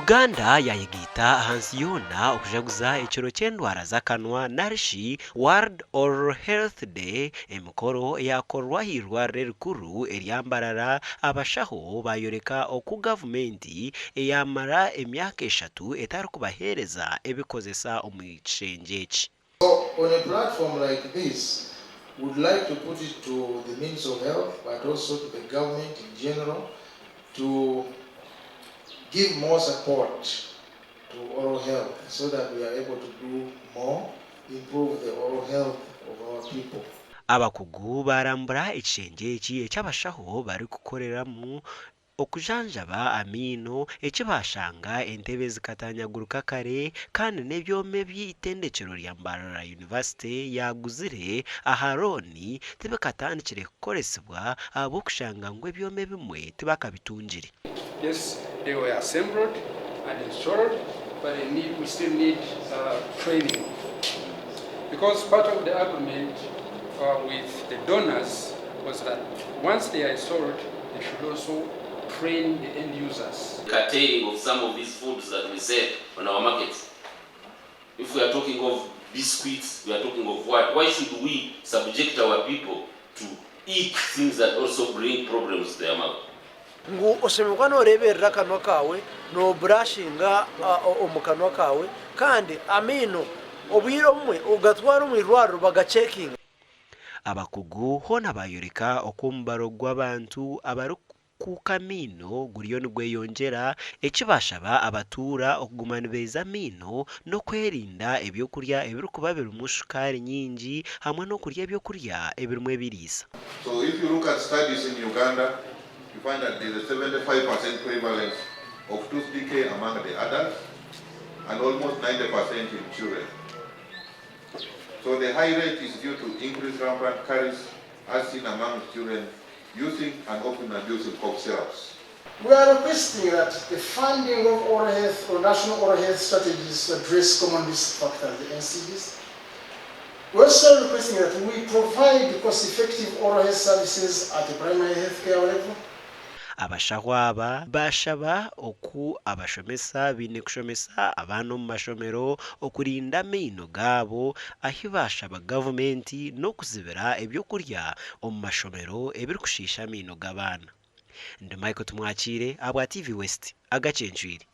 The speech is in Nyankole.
Uganda yaayegaita ahansi yoona okujaguza ekiro ky'endwara z'akanwa narishi World Oral Health Day. Emikoro eyakorwa ah'eirwariro erikuru erya Mbarara, abashaho baayoreka oku gavumenti eyaamara emyaka eshatu etarikubaheereza ebikozesa omu kishengye eki. So on a platform like this, we'd like to put it to the Ministry of Health but also to the government in general to give more support to oral health so that we are able to do more, improve the oral health of our people. Abakugu baarambura ekishengye eki eky'abashaho barikukoreramu okujanjaba amaino eki baashanga entebe zikatanyagurika kare kandi n'ebyoma ebi eitendekyero rya Mbarara University yaaguzire aha looni tibikatandikire kukoresibwa ahabw'okushanga ngu ebyoma ebimwe tibakabitungire. Yes, they were assembled and installed, but they need, we still need training. Because part of the agreement with the donors was that once they are installed, they should also train the end users. Curtailing of some of these foods that we sell on our markets. If we are talking of biscuits, we are talking of what? Why should we subject our people to eat things that also bring problems to their mouth? Ngu oshemereire kuba nooreeberera akanwa kaawe, nooburashinga omu kanwa kaawe kandi amaino obwire obumwe ogatwara omu irwariro bagacekinga. Abakugu hoona baayoreka oku omubaro gw'abantu abarikukuuka amaino guriyo nigweyongyera, eki baashaba abatuura okuguma nibeeza amaino n'okwerinda ebyokurya ebirikuba birimu shukaari nyingi hamwe n'okurya ebyokurya ebirimu ebiriisa. So if you look at studies in Uganda, you find that there's a 75% prevalence of tooth decay among the adults and almost 90% in children. So the high rate is due to increased rampant caries as seen among children using and often abusing cough syrups. We are requesting that the funding of oral health or national oral health strategies to address common risk factors, the NCDs. We're also requesting that we provide cost-effective oral health services at the primary health care level. Abashaho aba baashaba oku abashomesa baine kushomesa abaana omu mashomero okurinda amaino gaabo ahi baashaba gavumenti n'okuzibira ebyokurya omu mashomero ebirikushiisha amaino g'abaana. Ndi Michael Tumwakiire ahabwa TV West, Agacencwire.